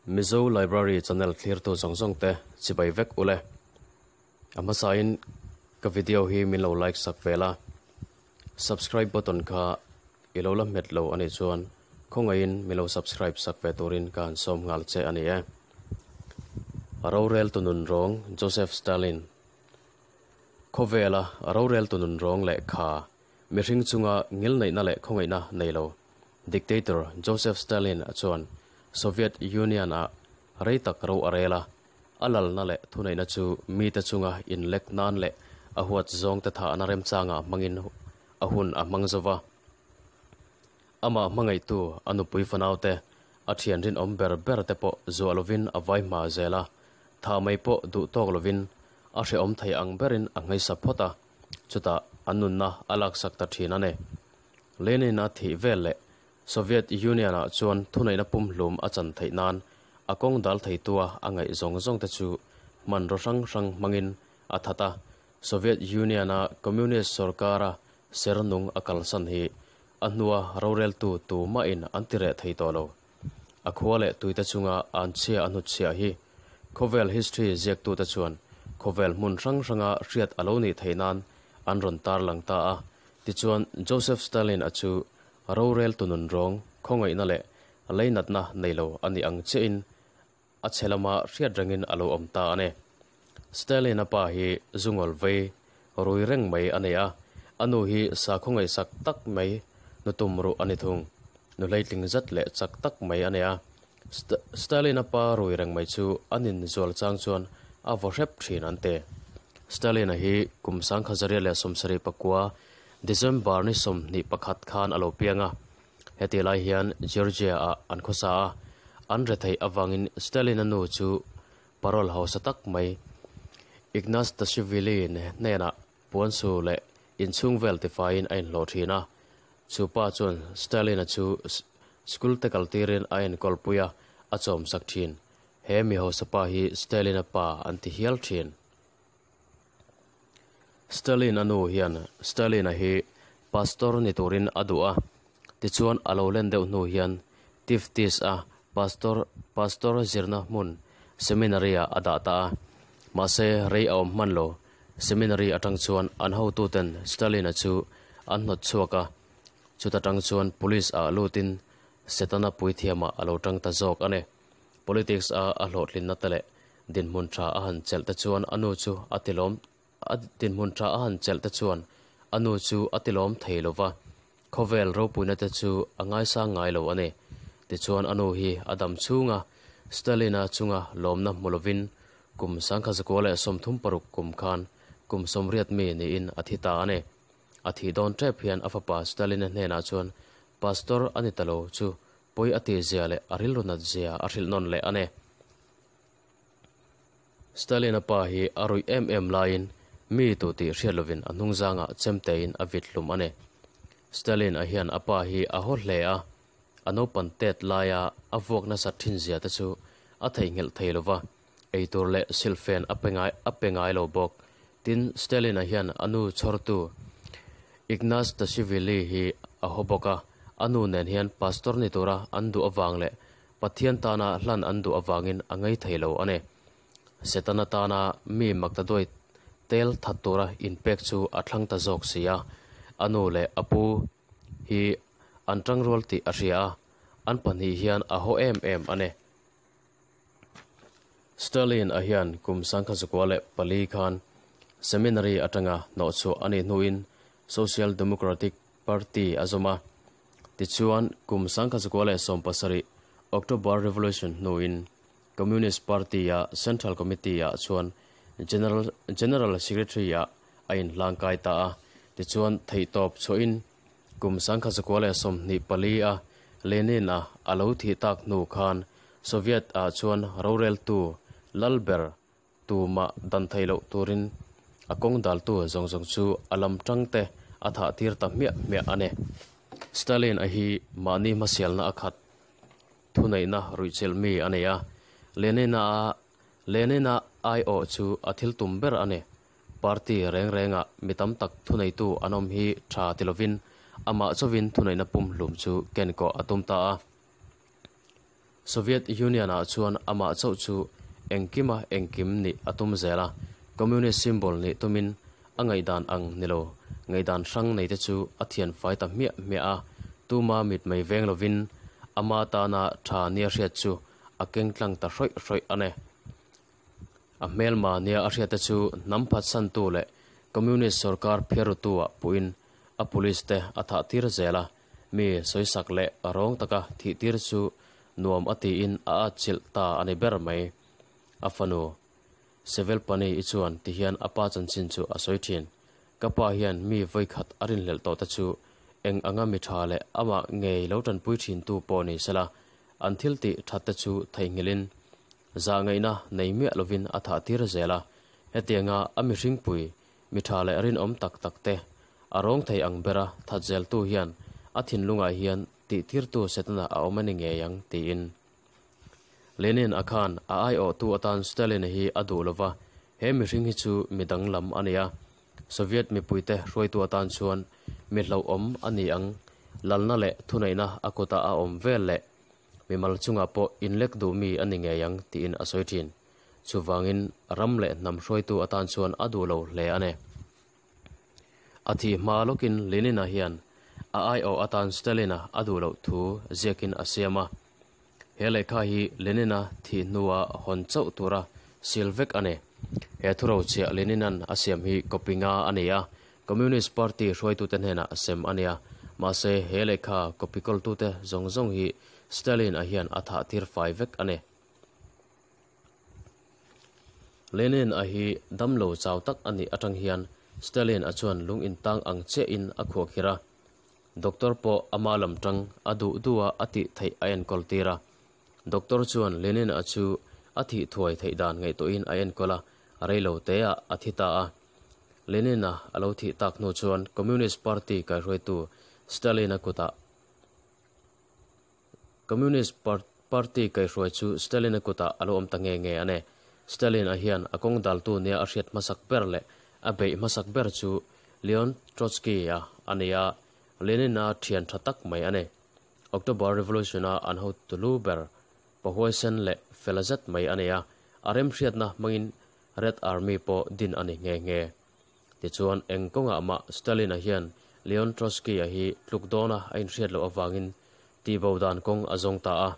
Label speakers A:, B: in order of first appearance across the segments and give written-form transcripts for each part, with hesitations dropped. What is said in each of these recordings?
A: Mizo Library channel thlirtu zawng zawng te chibai vek ule. A hmasain ka video hi min lo like sak ve la. Subscribe button kha i lo la hmet lo a nih chuan khawngaihin min lo subscribe sak ve turin ka han sawm nghal che a ni e. Roreltu nun rawng Joseph Stalin Khawvela roreltu nun rawng leh kha mihring chunga ngilneihna leh khawngaihna nei lo Dictator Joseph Stalin a chuan Soviet Union ah rei tak ro a rel a, a lalna leh thuneihna chu mite chunga inlek nan leh a huat zawngte thahna remchangah hmangin a hun a hmang zo va. Amah hmangaihtu a nupui fanaute, a thian rinawm ber ber te pawh zuah lovin a vai hma zel a, thah mai pawh duh tawk lovin a hrehawm thei ang berin a nghaisa phawt a, chutah an nunna a laksak ta thin a ni. Lenin a thih vel leh Soviet Union-ah chuan thuneihna pumhlum a chan theih nan a kawng dal theitua a ngaih zawng zawng te chu hmanraw hrang hrang hmangin a that a. Soviet Union-a Communist sorkara ser nung a kalsan hi a hnua roreltu tu mahin an ti reh thei tawh lo. A khua leh tuite chunga an chhia a hnutchhiah hi khawvel history ziaktute chuan khawvel hmun hrang hranga hriat a lo nih theih nan an rawn tarlang ta a. Tichuan Joseph Stalin-a chu Rorel tunun rawng khawngaihna leh leinatna nei lo a nih ang chiahin a chhe lama hriat rengin a lo awm ta a ni. Stalin-a pa hi zungawl vei rui reng mai a nei a, a nu hi sakhaw ngaihsak tak mai nu tum ruh a ni thung. Nu hleitling zet leh chak tak mai a nei a. Stalin-a pa rui reng mai chu a nin zual chang chuan a vaw hrep thin an ti. Stalin-a hi kum 1979 December ni 21 khan a lo piang a, heti lai hian Georgia-ah an khawsa a, an retheih avangin Stalin-a nu chu parole hausa tak mai Ignaz Tashivili hnenah puansu leh inchhung vel tifaiin a inhlawh thin a, chu pa chuan Stalin-a chu school te kaltirin a enkawlpui a, a chawmsak thin. He mi hausa pa hi Stalin-a pa an ti hial thin. Stalin-a nu hian Stalin-a hi pastor ni turin a duh a, tichuan a lo len deuh hnu hian Tiftis-a pastor pastor zirna hmun seminary-ah a dah ta a. Mahse, rei a awm hman lo. Seminary atang chuan an hotuten Stalin-a chu an hnawt chhuak a, chuta tang chuan police-ah lutin Setana puithiamah a lo tang ta zawk a ni. Politics a a hlawhtlinna te leh dinhmun tha a han chelh te chuan a nu chu a tilawm a dinhmun tha a han chelh te chuan a nu chu a tilawm thei lo va, khawvel ropuina te chu a ngaisang ngai lo a ni. Tichuan a nu hi a dam chhunga Stalin-a chunga lawmna hmu lovin kum 1936 kum khan kum 80 mi niin a thi ta a ni. A thih dawn tep hian a fapa Stalin-a hnenah chuan Pastor a ni ta lo chu Pawi a tih zia leh a rilru nat zia a hrilh nawn leh a ni. Stalin-a pa hi a ruih em em laiin mi tu tih hriat lovin a hnungzangah chemtein a vit hlum a ni. Stalin-a hian a pa hi a haw hle a, a naupan tet laia a vuak nasat thin zia te chu a theihnghilh thei lo va, eitur leh silhfen a pe ngai a pe ngai lo bawk. Tin, Stalin-a hian a nu chhawrtu Ignaz Tashivili hi a haw bawk a, a nu nen hian pastor ni tura an duh avang leh Pathian tana hlan an duh avangin a ngei thei lo a ni. Setana tana mi maktaduai tel that tura inpek chu a thlang ta zawk si a, a nu leh a pu hi an tangrual tih a hria a, an pahnih hian a haw em em a ni. Stalin a hian kum 1904 khan seminary atanga hnawhchhuah a nih hnuin Social Democratic Party a zawm a. Tichuan, kum 1917 October Revolution hnuin Communist Party-a Central Committee-ah chuan General General Secretary-ah a inhlangkai ta a. Tichuan, theihtawp chhuahin Kum 1924 a Lenin-a a lo thih tak hnu khan Soviet-ah chuan roreltu Lalber tumah dan theih loh turin a kawng daltu zawng zawng chu a lam tangte a thah tir ta hmiah hmiah a ni. Stalin-a hi mahni hmasialna a khat thuneihna ruihchilh mi a nei a, Lenin-a Lenin-a aiawh chu a thil tum ber a ni. Party reng rengah mi tam tak thuneitu an awm hi tha ti lovin amah chauhin thuneihna pumhlum chu ken kawh a tum ta a. Soviet Union-ah chuan amah chauh chu engkima engkim nih a tum zel a, Communist symbol nih tumin a ngaihdan ang ni lo, ngaihdan hrang neite chu a thian fai ta hmiah hmiah a, tuma mitmei veng lovin ama tana tha nia hriat chu a keng tlang ta hrawih hrawih a ni. A hmelma nia a hriatte chu hnam phatsantu leh Communist sorkar phiarrutu-ah puhin a police te a thah tir zel a, mi sawisak leh rawng taka thih tir chu nuam a tiin a atchilh ta a ni ber mai. A fanu Sevelpani i chuan tihian a pa chanchin chu a sawi thin, Ka pa hian mi vawikhat a rinhlelh tawh te chu eng anga mi tha leh amah ngei lo tanpui thintu pawh ni sela, an thil tih that te chu theihnghilhin zahngaihna nei miah lovin a thah tir zel a. Hetianga a mihringpui mi tha leh rinawm tak tak te a rawng thei ang bera that zeltu hian a thinlungah hian tihtirtu Setana a awm a ni ngei ang tiin. Lenin a khan a aiawhtu atan Stalin hi a duh lova, he mihring hi chu mi danglam a ni a, Soviet mipuite hruaitu atan chuan mi hlauhawm a ni ang, lalna leh thuneihna a kutah a awm vel leh mimal chungah pawh inlek duh mi a ni ngei ang tiin a sawi thin. Chuvangin ram leh hnam hruaitu atan chuan a duh lo hle a ni. A thih hma lawkin Lenin-a hian a aiawh atan Stalin-a a duh loh thu ziakin a siam a. He lehkha hi Lenin-a thih hnua hawn chauh tura sil vek a ni. He thurochhiah Lenin-a'n a siam hi copy nga a ni a, Communist Party hruaitute hnenah sem a ni a. Mahse, he lehkha copy kawltute zawng zawng hi Stalin-a hian a thah tir fai vek a ni. Lenin-a hi damlo chau tak a nih atang hian Stalin-a chuan lung intang ang chiahin a khuahkhirh a. Doctor pawh ama lam tang a duh duh a a tih theih a enkawl tir a. Doctor chuan Lenin-a chu a thih thuai theih dan ngaihtuahin a enkawl a, reilo teah a thi ta a. Lenin-a a lo thih tak hnu chuan Communist Party kaihruaitu Stalin-a kutah Communist Party kaihruai chu Stalin-a kutah a lo awm ta nge nge a ni. Stalin-a hian a kawng daltu nia a hriat hmasak ber leh a beih hmasak ber chu Leon Trotsky-a a ni a, Lenin-a thian tha tak mai a ni. October Revolution-a an hotu lu ber pahuaisen leh fela zet mai a ni a, a remhriatna hmangin Red Army pawh din a ni nghe nghe. Tichuan, eng kawngah mah Stalin-a hian Leon Trotsky-a hi tluk dawna a inhriat loh avangin tihbo dan kawng a zawng ta a.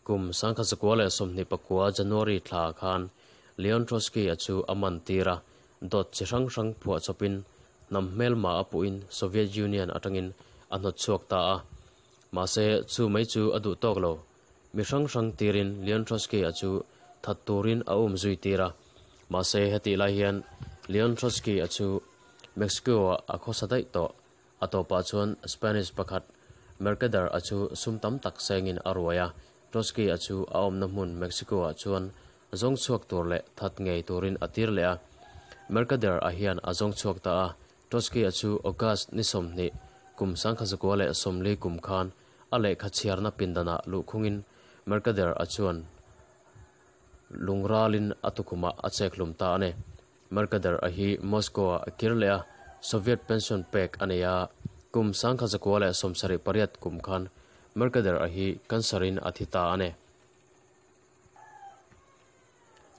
A: Kum 1929 January thla khan Leon Trotsky-a chu a man tir a, dawt chi hrang hrang phuah chawpin hnam hmelma a puhin Soviet Union atangin a hnawt chhuak ta a. Mahse, chu mai chu a duh tawk lo. Mi hrang hrang tirin Leon Trotsky-a chu that turin a um zui tir a. Mahse, hetih lai hian Leon Trotsky-a chu Mexico-ah a khawsa daih tawh. A tawpah chuan Spanish pakhat Mercader-a chu sum tam tak sengin a ruai a. Trotsky-a chu a awmna hmun Mexico-ah chuan zawng chhuak tur leh that ngei turin a tir leh a. Mercader-a hian a zawng chhuak ta a. Trotsky-a chu August ni 20, kum 1940 kum khan a lehkha chhiarna pindanah luhkhungin Mercader-a chuan lungralin a tukhumah a chek hlum ta a ni. Mercader-a hi Moscow-ah a kir leh a, Soviet pension pek a nei a, kum 1978 kum khan Mercader-a hi cancer-in a thi ta a ni.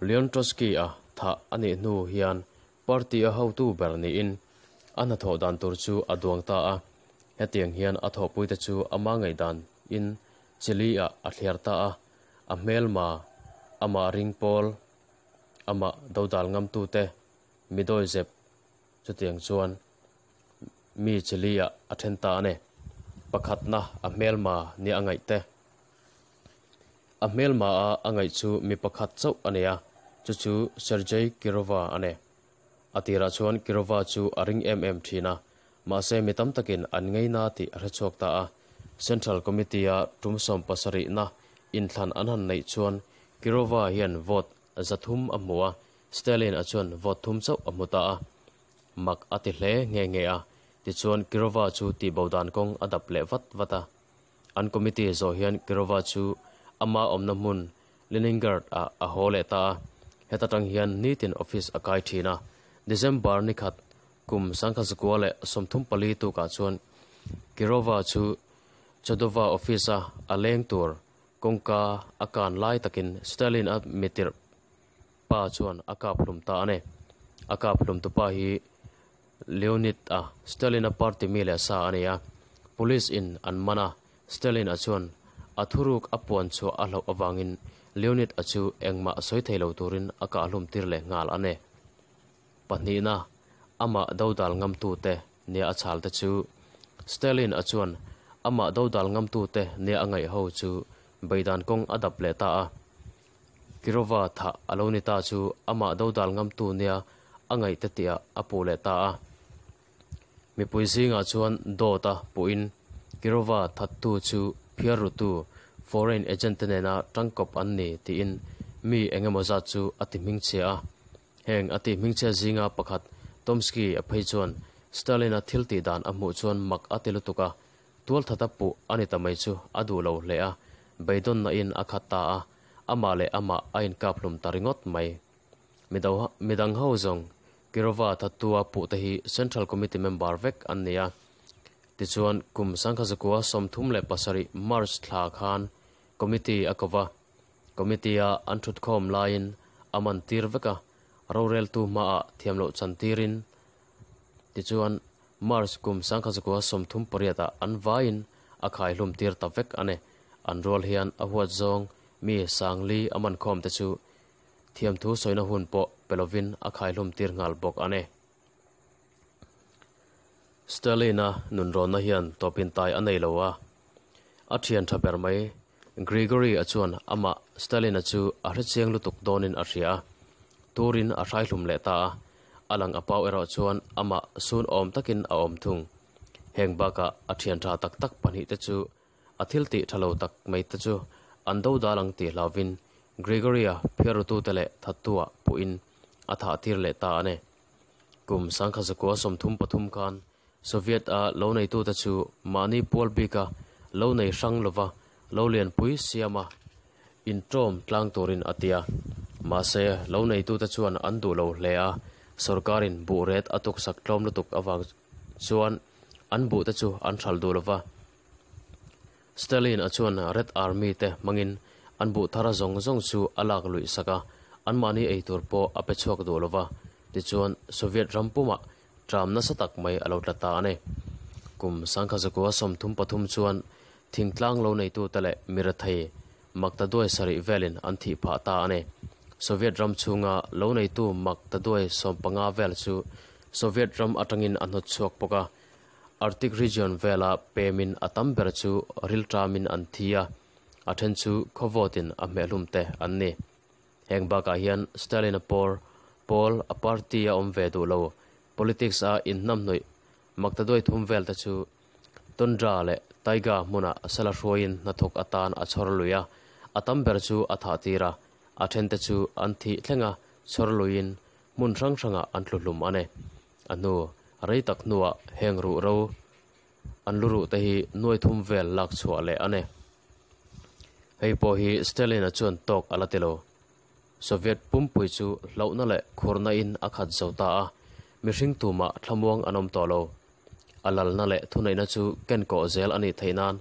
A: Leon Trotsky-a thah a nih hnu hian party-a hotu ber niin a hnathawh dan tur chu a duang ta a, hetiang hian a thawhpuite chu ama ngaihdan in Chile-ah a thliar ta a, a hmelma, amah ring pawl, amah dodal ngamtute mi dawizep chutiang chuan mi Chile-ah a then ta a ni. Pakhatna a hmelma nia a ngaih te. A hmelma a a ngaih chu mi pakhat chauh a ni a, chu chu Sergei Kirova a ni. A tirah chuan Kirova chu a ring em em thin a, mahse mi tam takin an ngaina tih a hrechhuak ta a. Central Committee-a tum 70na inthlan an han neih chuan Kirova hian vote 300 a hmu a, Stalin-a chuan vote thum chauh a hmu ta a. Mak a ti hle nghe nghe a, tichuan Kirova chu tihbo dan kawng a dap leh vat vat a. An committee zawh hian Kirova chu ama awmna hmun Leningrad ah a haw leh ta a, heta tang hian nitin office a kai thin a. December ni khat kum 1934 tukah chuan Kirova chu Chodova office a a leng tur Kawngka a kan lai takin Stalin a mitirh pa chuan a kap hlum ta a ni. A kap hlum tu pa hi Leonid a Stalin a party mi leh sa a ni a. Police in an man a, Stalin a chuan a thuruk a puan chhuah a hlauh avangin Leonid a chu engmah sawi thei lo turin a kah hlum tir leh nghal a ni. Pahnihna, amah dodal ngamtute nia a chhal te chu Stalin a chuan amah dodal ngamtute nia a ngaih ho chu beidan kawng a dap leh ta a. Kirova thah a lo ni ta chu amah dodal ngamtu nia a ngaih te tihah a puh leh ta a. Mipui zingah chuan dawt a puhin Kirova thattu chu phiarrutu foreign agent te nena tangkawp an ni tiin mi engemaw zat chu a ti hmingchhia a. Heng a tih hmingchhia zinga pakhat Tomsky a phei chuan Stalin-a thil tih dan a hmuh chuan mak a ti lutuk a, tualthata puh a ni ta mai chu a duh lo hle a, beidawnna in a khat ta a, amah leh amah a inkap hlum ta ringawt mai. Midang ho zawng Kirova thattua puh te hi Central Committee member vek an ni a. Tichuan kum sangkhazakua 37 March thla khan Committee a ko va. Committee-a an thutkhawm laiin a man tir vek a, roreltu hmaah thiam loh chan tirin tichuan March kum sangkhazakua 38 ah an vaiin a khaihlum tir ta vek a ni. An rual hian a huat zawng mi Sangli a man khawm te chu thiamthu sawina hun pawh pe lovin a khaihlum tir nghal bawk a ni. Stalin-a nunrawnna hian tawpin tai a nei lo a, a thian tha ber mai Grigory-a chuan amah Stalin-a chu a hrechiang lutuk dawnin a hria a, turin a hraihlum leh ta a, a lang a pau erawh chuan amah sun awm takin a awm thung. Heng bakah a thian tha tak tak pahnihte chu a thil tih tha lo tak mai te chu an do dal ang tih hlauvin Grigory-a phiarrutute leh thattua puhin a thah tir leh ta a ni. Kum 1933 khan Soviet-a lo neitute chu mahni pual bika lo nei hrang lova lo lianpui siama intawm tlang turin a ti a. Mahse, lo neitute chuan an duh lo hle a, sorkarin buh ret a tuksak tlawm lutuk avang chuan an buhte chu an hral duh lova. Stalin-a chuan Red Army te hmangin an buh thar zawng zawng chu a lak luih sak a, anmahni ei tur pawh a pe chhuak duh lova. Tichuan, Soviet ram pumah ṭam nasa tak mai a lo tla ta a ni. Kum 1933 chuan thingtlang lo neitute leh mirathei maktaduai sarih velin an thih phah ta a ni. Soviet ram chhunga lo neitu maktaduai 15 vel chu Soviet ram atangin a hnawt chhuak bawk a. Arctic region vela pemin a tam ber chu rilṭamin an thi a, a then chu khawvawtin a hmehhlum te an ni. Heng bakah hian Stalin-a pawl pawl a party a awm ve duh lo, politics a inhnamhnawih maktaduai thum vel te chu tundra leh taiga hmunah sala hruaiin hnathawk atan a chhawr lui a, a tam ber chu a thah tir a, a then te chu an thih thlenga chhawr luiin hmun hrang hrangah an tlu hlum a ni. A hnu rei tak hnuah heng ruh ro an lu ruh te hi nuai thum vel lak chhuah leh a ni. Hei pawh hi Stalin-a chuan tawk a la ti lo. Soviet pumpui chu hlauhna leh khurna in a khat zo ta a, mihring tumah thlamuang an awm tawh lo. A lalna leh thuneihna chu ken kawh zel a nih theih nan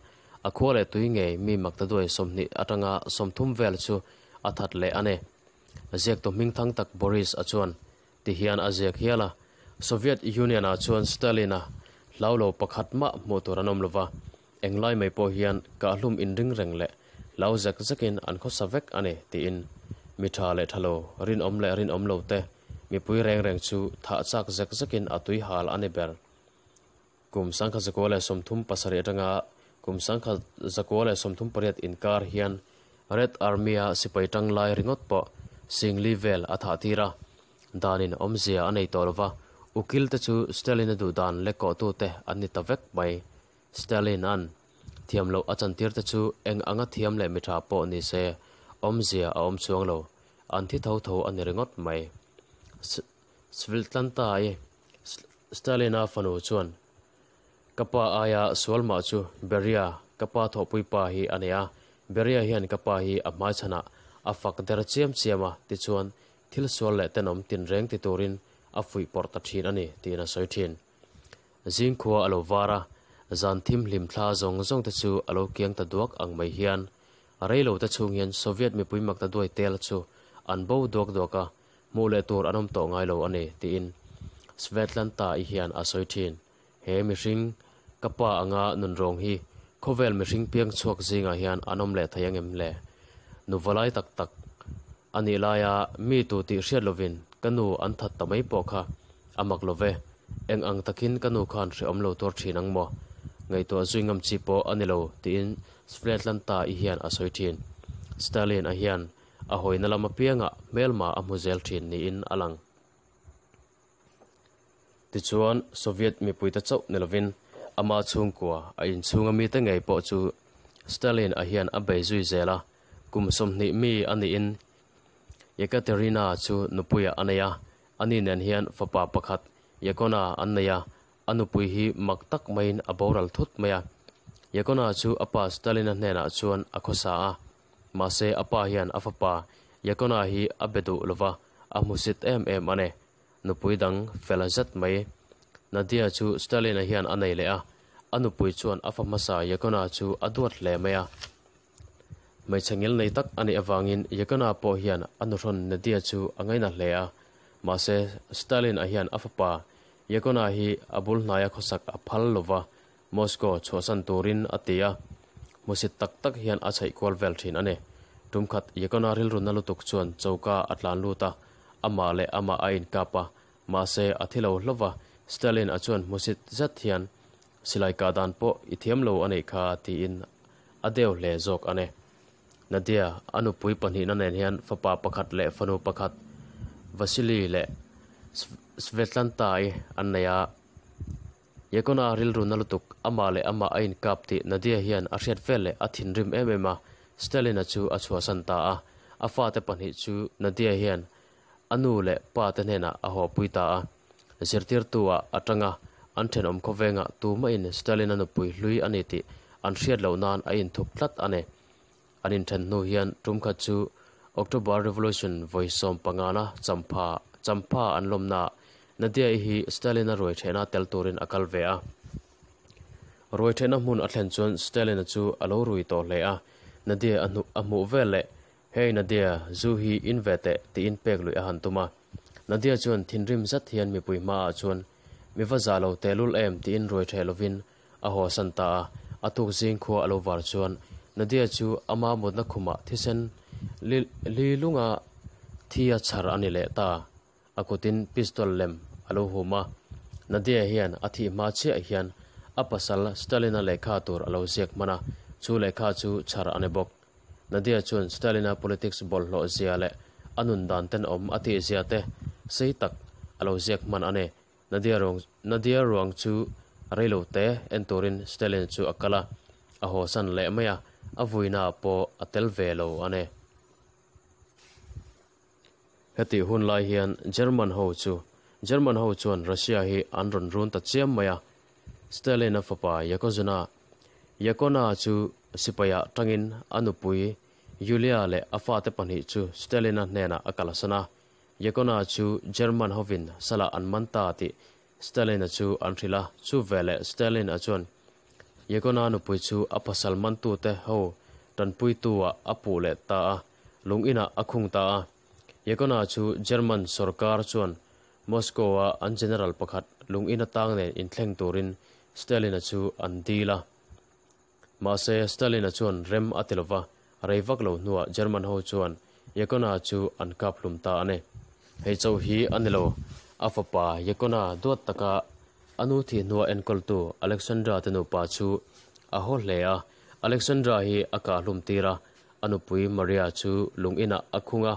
A: a khua leh tui ngei mi maktaduai 20 atanga 30 vel chu a that leh a ni. Ziaktu hmingthang tak Boris a chuan ti hian a ziak hial a, Soviet Union-ah chuan Stalin-a hlau lo pakhat mah hmuh tur an awm lo va, englai mai pawh hian kahhlum inring reng leh hlau zek zekin an khawsa vek a ni tiin mi tha leh tha lo, rinawm leh rinawm lo te mipui reng reng chu thah chak zek zekin a tui hal a ni ber. Kum 1937 atanga kum 1938 inkar hian Red Army-a sipai tang lai ringawt pawh Singli vel a thah tir a, danin awmzia a nei tawh lova, ukil te chu Stalin-a duh dan lekkawhtute an ni ta vek mai. Stalin-a'n thiam loh a chantir te chu eng anga thiam leh mi tha pawh ni se awmzia a awm chuang lo, an thi tho tho a ni ringawt mai. Sviltlanta-i Stalin-a fanu chuan, Ka pa aia sual mah chu Beria, ka pa thawhpui pa hi a nei a, Beria hian ka pa hi a hmaichhanah a fak der chiam chiam a, tichuan thil sual leh tenawm tinreng ti turin a fuih pawrh ta thin a ni, tiin a sawi thin. Zingkhua a lo var a, zan thim hlim thla zawng zawng te chu a lo kiang ta duak ang mai hian Reilo te chhung hian Soviet mipui maktaduai tel chu an bo duak duak a, hmuh leh tur an awm tawh ngai lo a ni, tiin Svetlanta-i hian a sawi thin. He mihring ka pa anga nunrawng hi khawvel mihring piang chhuak zingah hian an awm leh thei angem le? Nu valai tak tak a nih laia mi tu tih hriat lovin ka nu an that ta mai pawh kha a mak lo ve. Eng ang takin ka nu khan hrehawm lo tuar thin ang maw? Ngaihtuah zui ngam chi pawh a ni lo, tiin Svetlanta-i hian a sawi thin. Stalin-a hian a hawina lam apiangah hmelma a hmu zel thin niin a lang. Tichuan, Soviet mipuite chauh ni lovin ama chhungkua, a inchhunga mite ngei pawh chu Stalin-a hian a bei zui zel a, kum 20 mi a niin Yekaterina chu nupuiah a nei a, ani nen hian fapa pakhat Yekona an nei a, a nupui hi mak tak maiin a boral thut mai a. Yekona chu a pa Stalin-a hnenah chuan a khawsa a, mahse a pa hian a fapa Yekona hi a be duh lova, a hmusit em em a ni. Nupui dang fel zet mai. Nadia chu Stalin-a hian a nei leh a, a nupui chuan a fa hmasa Yekona chu a duat hle mai a. Hmeichhe ngil nei tak a nih avangin Yekona pawh hian a nuhrawn Nadia chu a ngaina hle a, mahse Stalin-a hian a fapa Yekona hi a bul hnaia khawsak a phal lova, Moscow chhuahsan turin a ti a, hmusit tak tak hian a chheih kual vel thin a ni. Tumkhat Yekona rilru na lutuk chuan choka a tlan lut a, amah leh amah a inkap a, mahse a thi lo hlauh a, Stalin a chuan hmusit zet hian silai kah dan pawh i thiam lo a nih kha tiin a deu hle zawk a ni. Nadia, a nupui pahnihna nen hian fapa pakhat leh fanu pakhat Vasily leh Svetlanta-i an nei a. Yekona rilru na lutuk, amah leh amah a inkap tih Nadia hian a hriat vel leh a thinrim em em a, Stalin-a chu a chhuahsan ta a. A fate pahnih chu Nadia hian a nu leh pa te hnenah a hawpui ta a. Zirtirtu-ah a tang a, an thenawm khawvengah tumahin Stalin-a nupui hlui a ni tih an hriat loh nan a inthup tlat a ni. An inthen hnu hian tumkhat chu October Revolution vawi 15na champha champha an lawmnaah Nadia-i hi Stalin-a ruai thehna tel turin a kal ve a. Ruai thehna hmun a thlen chuan Stalin-a chu a lo rui tawh hle a, Nadia a hnu a hmuh vel leh, Hey Nadia, zu hi in ve teh tiin pek luih a han tum a. Nadia chuan thinrim zet hian mipui hmaah chuan, Mi va zah lo tehlul em tiin ruai theh lovin A haw san ta a, a tuk zing khua a lo var chuan Nadia chu ama mutna khumah thisen li lunga thi a chhar a ni leh ta. A kutin pistol lem a lo hum a, Nadia hian a thih hma chiah hian a pasal Stalin-a lehkha tur a lo ziak hman a, chu lehkha chu chhar a ni bawk. Nadia chuan Stalin-a politics bawlhhlawh zia leh a nun dan tenawm a tih zia te sei tak a lo ziak hman a ni. Nadia ruang Nadia ruang chu reilo te en turin Stalin chu a kal a, a haw san leh mai a, a vuina pawh a tel ve lo a ni. Hetih hun lai hian German ho chu German ho chuan Russia hi an rawn run ta chiam mai a, Stalin-a fapa Yakozuna Yakona chu sipaiah tangin a nupui Yulia leh a fate pahnih chu Stalin-a hnenah a kalsan a, Yekona chu German hovin salah an man ta tih Stalin-a chu an hrilh a, chu veleh Stalin-a chuan Yekona nupui chu a pasal mantute ho tanpuitu-ah a puh leh ta a, lung inah a khung ta a. Yekona chu German sorkar chuan Moscow-a an general pakhat lung in atang nen inthleng turin Stalin-a chu an dil a. Mahse, Stalin-a chuan rem a ti lova, rei vak lo hnuah German ho chuan Yekona chu an kap hlum ta a ni. Hei chauh hi a ni lo, a fapa Yekona duat taka a nu thih hnua enkawltu Alexandra te nupa chu a haw hle a, Alexandra hi a kah hlum tir a, a nupui Maria chu lung inah a khung a,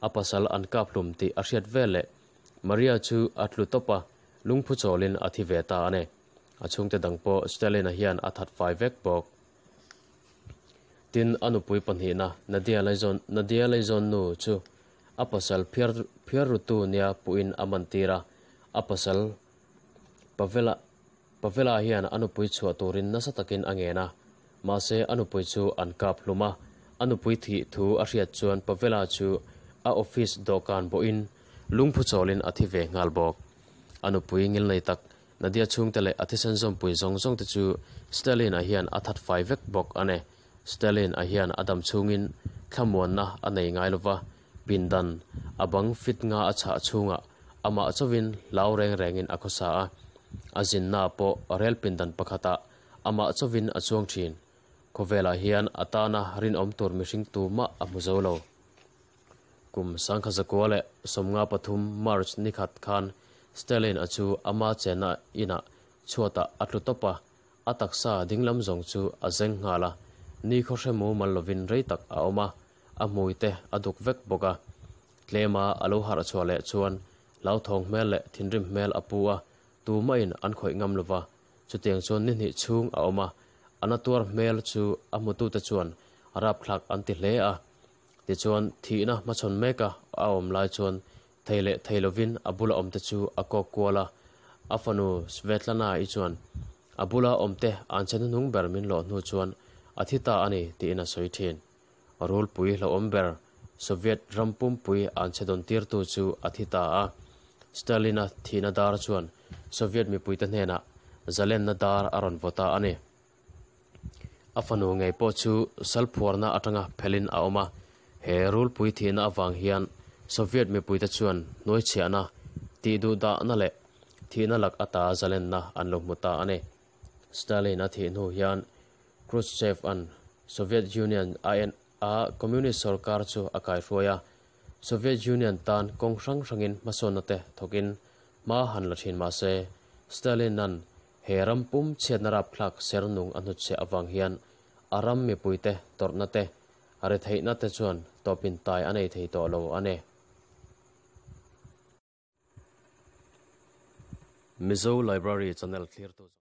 A: a pasal an kap hlum tih a hriat veleh Maria chu a tlu tawp a, lungphu chawlin a thi ve ta a ni. A chhungte dang pawh Stalin-a hian a that fai vek bawk. Tin, a nupui pahnihna Nadia Laizawn Nadia Laizawn nu chu a pasal phiar phiar rutu nia puhin a man tir a, a pasal Pavela Pavela hian a nupui chhuah turin nasa takin a ngen a, mahse a nupui chu an kap hlum a, a nupui thih thu a hriat chuan Pavela chu a office dawhkan bawhin lungphu chawlin a thi ve nghal bawk. A nupui ngilnei tak Nadia chhungte leh a thisen zawmpui zawng zawng te chu Stalin-a hian a that fai vek bawk a ni. Stalin a hian a dam chhungin thlamuanna a nei ngai lova, pindan a bang fit nga a chhah chhungah amah chauhin hlau reng rengin a khawsa a. A zinna pawh rel pindan pakhatah amah chauhin a chuang thin. Khawvelah hian a tana rinawm tur mihring tumah a hmu zo lo. Kum 1993 March ni khat khan Stalin a chu ama chenna inah chhuatah a tlu tawp a, a taksa dinglam zawng chu a zeng nghal a, ni khawhre mumal lovin rei tak a awm a, a hmui te a duk vek bawk a. Tlema a lo harh chhuah leh chuan hlauthawng hmel leh thinrim hmel a pu a, tumahin an khawih ngam lova, chutiang chuan ni hnih chhung a awm a, a na tuar hmel chu a hmutute chuan rapthlak an ti hle a. Tichuan, thihna hmachhawn meka a awm lai chuan thei leh thei lovin a bula awmte chu a kawk kual a. A fanu Svetlana-i chuan, A bula awmte an che hnuhnung ber min lawh hnu chuan a thi ta a ni, tiin a sawi thin. Rulpui hlauhawm ber Soviet ram pumpui an che dawn tirtu chu a thi ta a. Stalin-a thihna dar chuan Soviet mipuite hnenah zalenna dar a rawn vaw ta a ni. A fanu ngei pawh chu salphuarna atanga phelin a awm a, he rulpui thihna avang hian Soviet mipuite chuan hnuaichhiahna, tihduhdahna leh thihna lak ata zalenna an lo hmu ta a ni. Stalin a thih hnu hian Khrushchev-a'n Soviet Union a en a Communist sorkar chu a kaihruai a, Soviet Union tan kawng hrang hrangin hmasawnna te thawkin hma han la thin mah se, Stalin-a'n He ram pum chhiatna rapthlak ser nung a hnutchhiah avang hian a ram mipuite tawrhna te, retheihna te chuan tawpin tai a nei thei tawh lo a ni. Mizo Library Channel thlirtu zawng.